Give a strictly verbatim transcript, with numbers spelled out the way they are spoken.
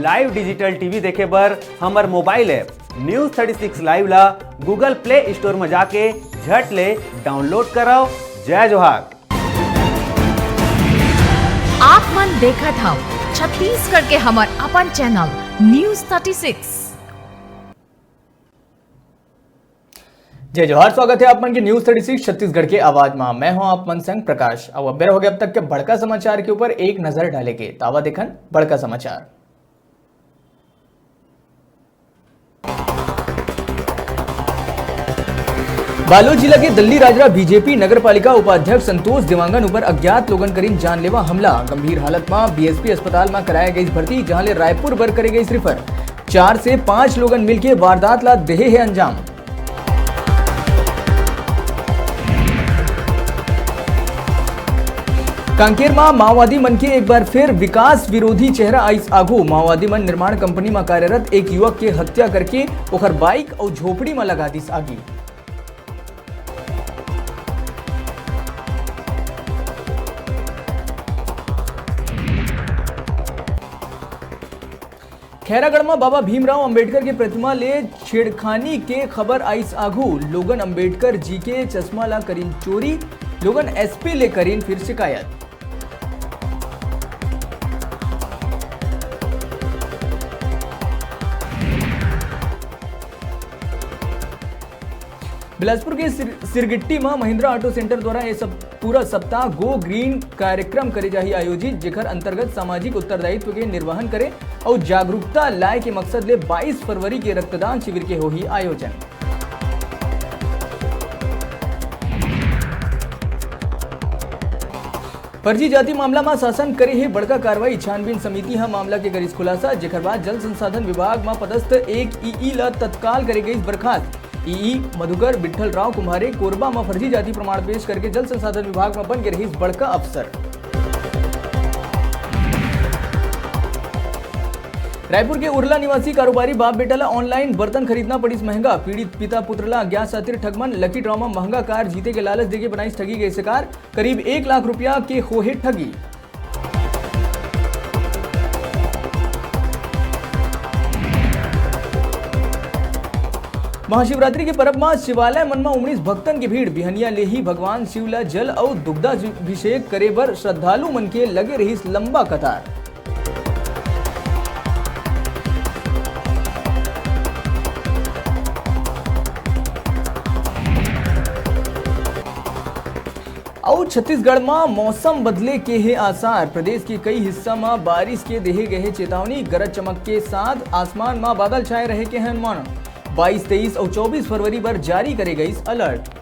Live digital T V देखे बर हमर mobile app News thirty six Live ला Google Play Store म जाके झट ले download करव। जय जोहार। आप मन देखत हव छत्तीसगढ़ के हमर अपन channel News thirty six। जय जोहार, स्वागत है आप मन के News thirty six छत्तीसगढ़ के आवाज मा। मैं हूं आप मन संग प्रकाश। अब बेरा हो गया अब तक के बड़का समाचार के ऊपर एक नजर डाले के। त आवा देखन बड़का समाचार। बालोद जिला के दल्लीराजरा B J P नगर पालिका उपाध्यक्ष संतोष देवांगन ऊपर अज्ञात लोगन करिन जानलेवा हमला। गंभीर हालत मा B S P अस्पताल मा कराया गई भर्ती, जहां ले रायपुर बर करे गई refer। चार से पांच लोगन मिलके वारदात ला देहे हे अंजाम। कांकेर मा माओवादी मन के एक बार फिर विकास विरोधी चेहरा आइस आघू। माओवादी मन निर्माण कंपनी मा कार्यरत एक युवक के हत्या करके ओकर बाइक अउ झोपड़ी मा लगा दिस आगी। खैरागढ़ म बाबा भीमराव अंबेडकर के प्रतिमा ले छेड़खानी के खबर आइस आघू। लोगन अंबेडकर जी के चश्मा ला करिन चोरी, लोगन S P ले करिन फिर शिकायत। बिलासपुर के सिर-, सिरगिट्टी म महिंद्रा ऑटो सेंटर द्वारा ये सब पूरा सप्ताह Go Green कार्यक्रम करे जाही आयोजित, जेकर अंतर्गत सामाजिक उत्तरदायित्व के निर्वहन करे अउ जागरूकता लाए के मकसद ले बाईस फरवरी के रक्तदान शिविर के होही आयोजन। फर्जी जाति मामला म शासन करे हे बड़का कार्रवाई। छानबीन समिति ह मामला के करिस खुलासा, जेकर बाद जल संसाधन विभाग म पदस्थ एक ईई ल तत्काल करे गइस बर्खास्त। ईई मधुकर विठल राव कुम्हारे कोरबा म फर्जी जाति प्रमाण पेश करके जल संसाधन विभाग म बन के रहिस बड़का अफसर। रायपुर के उरला निवासी कारोबारी बाप बेटा ला ऑनलाइन बर्तन खरीदना पड़िस महंगा। पीड़ित पिता पुत्र ला अज्ञात सातिर ठगमन लकी ड्रॉ म महंगा कार जीते के लालच देके बनाइस ठगी के शिकार। करीब एक लाख रुपया के होहे ठगी। महाशिवरात्रि के परब म शिवालय मन म उमड़िस भक्तन के भीड़। बिहनिया ले ही भगवान शिव ला जल अउ दुग्धाभिषेक करे बर श्रद्धालु मन के लगे रहिस लंबा कतार। अउ छत्तीसगढ़ म मौसम बदले के हे आसार। प्रदेश के कई हिस्सा म बारिश के देहे गए हे चेतावनी, गरज चमक के साथ आसमान म बादल छाए रहे के हे अनुमान। बाईस, तेईस अउ चौबीस फरवरी बर जारी करे गइस अलर्ट।